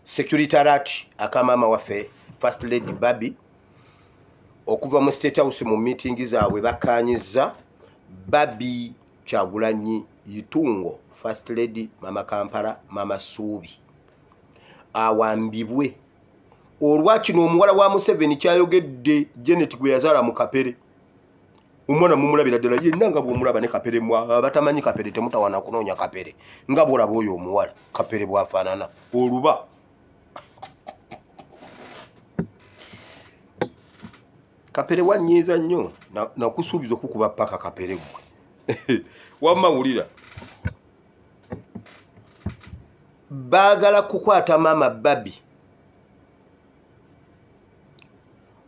Security alert aka maama waffe First Lady Barbie okuva mu State House mu meeting zaabwe bakkaanyizza Barbie Kyagulanyi Itungo First Lady Mama Kampala Mama Suubi awambibwe olwa kino omuwala wa Museveni kyayogedde Janet gwe yazaala mu Kapere. Omwana mumulabira ddala yenna nga bw'omulaba ne Kapere, abatamanyi Kapere temutawaana kunoonya Kapere nga bw'olaba oyo omuwala Kapere bw'afaanana oluba. Kapere wannyiiza nnyo nakusuubiza okukuba paka Kapere gwe. Wamma wulira. Baagala kukwata maama Barbie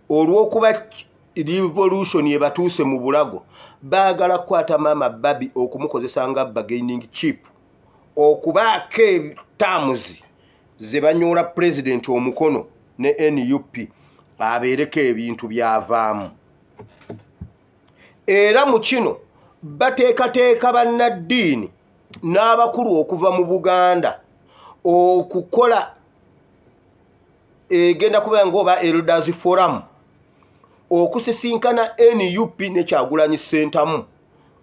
olw'okuba revolution ebatuuse mu bulago. Baagala kukwata maama Barbie okumukozesa nga bargaining chip okubaako terms ze banyoola president omukono ne NUP abeereko ebintu byavaamu. Era mu kino bateekateeka bannaddiini n'abakulu okuva mu Buganda okukola egenda kubeera ng'oba Elders Forum okusisinkana NUP ne Kyagulanyi Ssentamu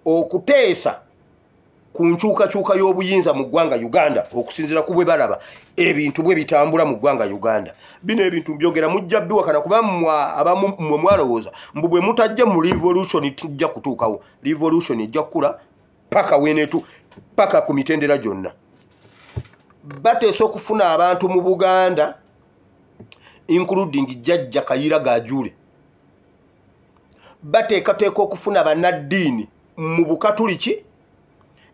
okuteesa ku nkyukakyuka y'obuyinza mu ggwanga Uganda okusinziira ku bwe balaba ebintu bwe bitambula mu ggwanga Uganda. Bino ebintu mbyogera mujja biwakana kuba abamu mmwe mwalowooza mbu bwe mutajja mu revolution tujja kutuukawo. Revolution ejja kukula paka weneetu paka ku mitendera gyonna. Bateesa okufuna abantu mu Buganda including Jjajja Kayira Gajule. Bateekateeka okufuna bannaddiini mu Bukatuliki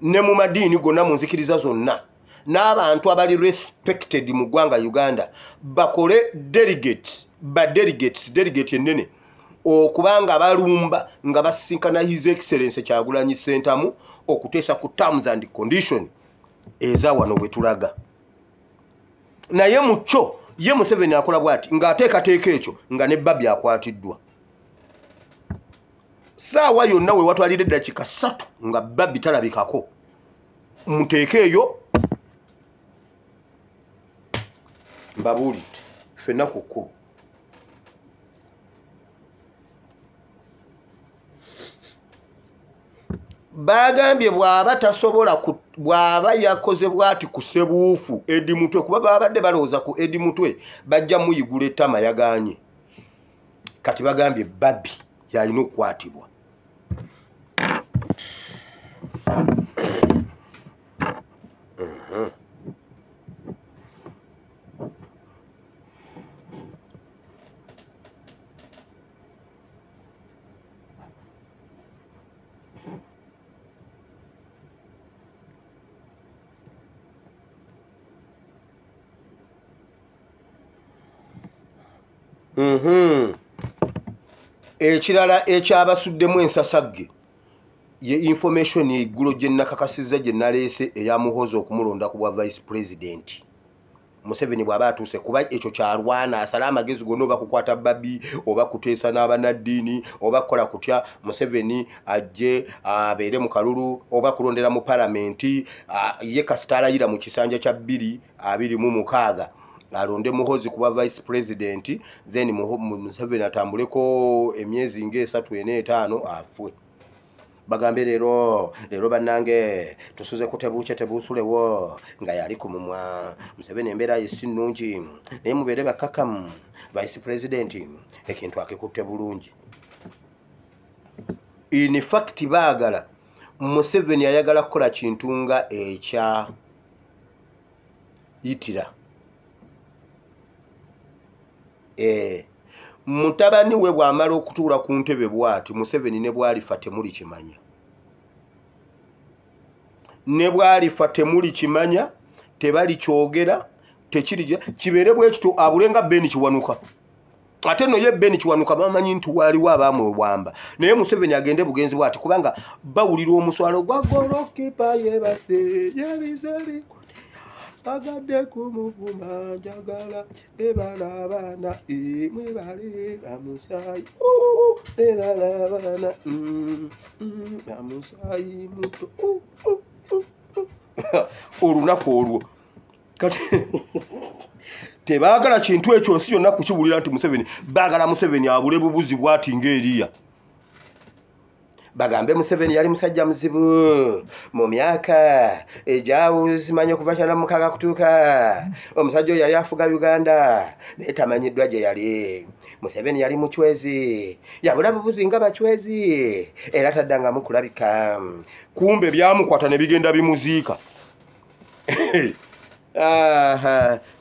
ne mu madiini gonna mu nzikiriza zonna n'abantu abali respected mu ggwanga Uganda bakole delegates, ba delegates, delegate ennene okubanga balumba nga basisinkana His Excellency Kyagulanyi Ssentamu okuteesa ku terms and condition eza wano bwe tulaga. Naye mu kyo ye Museveni akola bw'ati ng'ateekateeka ekyo nga ne Barbie akwatiddwa. Saawa yonna we watwalira eddakiika 3 nga Barbie talabikako, muteeke eyo mbabuulidde ffenna ku kkubo. Bagambye bw'aba tasobola bw'aba yakoze bw'ati ku Ssebuufu Eddie Mutwe, kuba babadde balowooza ku Eddie Mutwe bajja muyigula ettama, yagaanye. Kati bagambye Barbie yalina okukwatibwa. Ekirala ekyabasuddemu ensasagge ye information eggulo gye nnakakasizza gye naleese eya Muhoozi okumulonda ku bwa vice president. Museveni bw'aba atuuse kuba ekyo kyalwana asale amagezi gonna oba kukwata Barbie oba kuteesa n'abannaddiini oba kukola kutya Museveni ajje abeere mu kalulu oba kulondera mu palamenti, ye kasita alayira mu kisanja kya 2026 alonde Muhoozi kuba vice president, then Museveni atambuleko emyezi ng'esatu ena etaano afwe. Bagambe leero leero bannange tusuze ku tebuukye tebuusulewo nga yali ku mumwa. Museveni embeera ye si nnungi naye mubeere bakkakkamu, vice president ekintu akikutte bulungi. In fact baagala Museveni ayagala kukola kintu nga ekya Hitler. Mutabani we bw'amala okutuula ku ntebe bw'ati Museveni ne bw'alifa temuli kimanya. Ne bw'alifa temuli kimanya, tebali kyogera, tekiri kibeere bwe kityo abule nga Ben Kiwanuka. Ate nno ye Ben Kiwanuka bamanyi nti waaliwo abaamwewamba. Naye Museveni agende bugenzi bw'ati kubanga bawulira omuswalo gwa golokipa yeebase, yeebise bikuni. Sagadde kumuvuma njagala ebala abaana mwebale bamusaayi ebala abaana bamusaayi muto. Olunaku olwo. Kati tebaagala kintu ekyo nsi yonna kukiwulira nti Museveni, baagala Museveni abule bubuzi bw'ati ng'eriya. Bagambe Museveni yali musajja muzibu mu myaka egyawuzimanyi okuva 96 kutuuka. Omusajja oyo yali afuga Uganda naye tamanyiddwa gye yali. Museveni yali muchwezi, yabula bubuzi nga bachwezi, era taddangamu kulabika. Kumbe byamukwata ne bigenda bimuziika.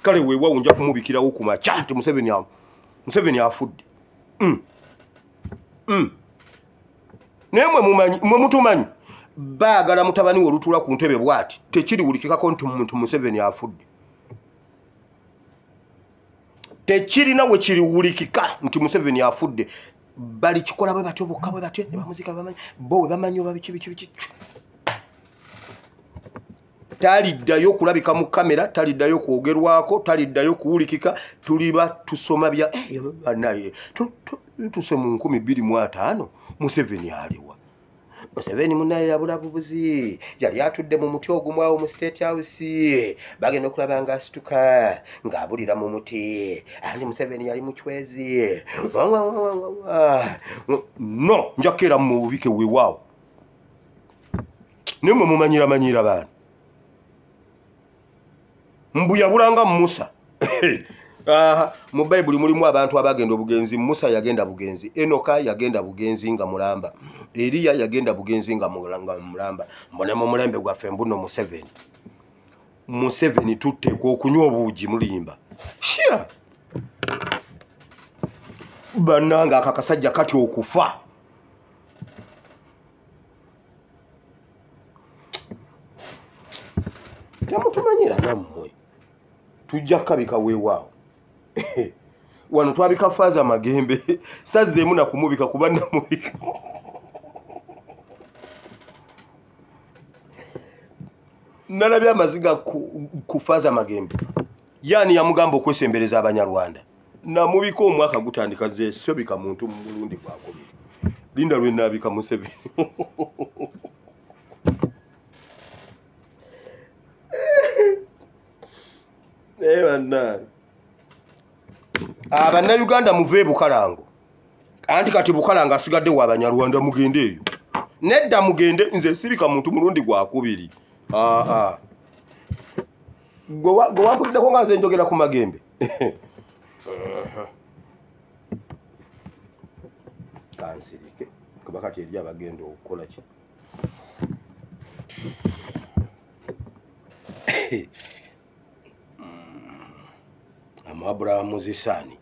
Kale weewaawo nja kumubikirawo ku makya nti Museveni afudde. Naye mwe mutumanyi, baagala mutabani we olutuula ku ntebe bw'ati tekiriwulikikako nti muntu Museveni afudde. Tekirina we kiriwulikika nti Museveni afudde. Balikikola bwe batyo bokka bwe batyo ne bamuziika, bamanyi bo we bamanyi oba biki biki biki. Taliddayo kulabika mu kamera, taliddayo kwogerwako, taliddayo kuwulikika. Tuliba tusoma bya naye tuse mu 2005 Museveni aliwa. Museveni munnaye yabula bubuzi, yali atudde mu muti ogumu awo mu State House, bagenda okulaba ng'asituka ng'abulira mu muti. Andi Museveni yali muchwezi. No, nja kukeera mu bubike weewaawo. Naye mwe mumanyira manyira baana. Mbu yabulanga Musa. Mu Bayibuli mulimu abantu abagenda obugenzi. Musa yagenda bugenzi, Enoka yagenda bugenzi nga mulamba, Eriya yagenda bugenzi nga mulamba. Mbone mu mulembe gwaffe mbuno Museveni. Museveni tuteekwa okunywa obuugi mulimba. Shia! Bannange aka kasajja kati okufa. Temutumanyira nammwe. Tujja kukabika weewaawo. Wano twabika Faaza Magembe, sazzeemu na kumubika kuba namubika. Nalabye amaziga ku Faaza Magembe. Yaani yamugamba okwesembereza Abanyarwanda. Namubika omwaka gutandika ze sobika muntu mu mulundi gwakubiri. Linda lwe naabika Museveni. Bannange. Abannayuganda muve Bukalango. Anti kati Bukalango asigadde wa Abanyarwanda, mugende eyo. Nedda mugende, nze sibika muntu mulundi gwakubiri. Gwe wampuliddeko nga nze njogera ku Magembe. Kansirike kuba kati eri abagenda okukola ki. Abraham Zisani.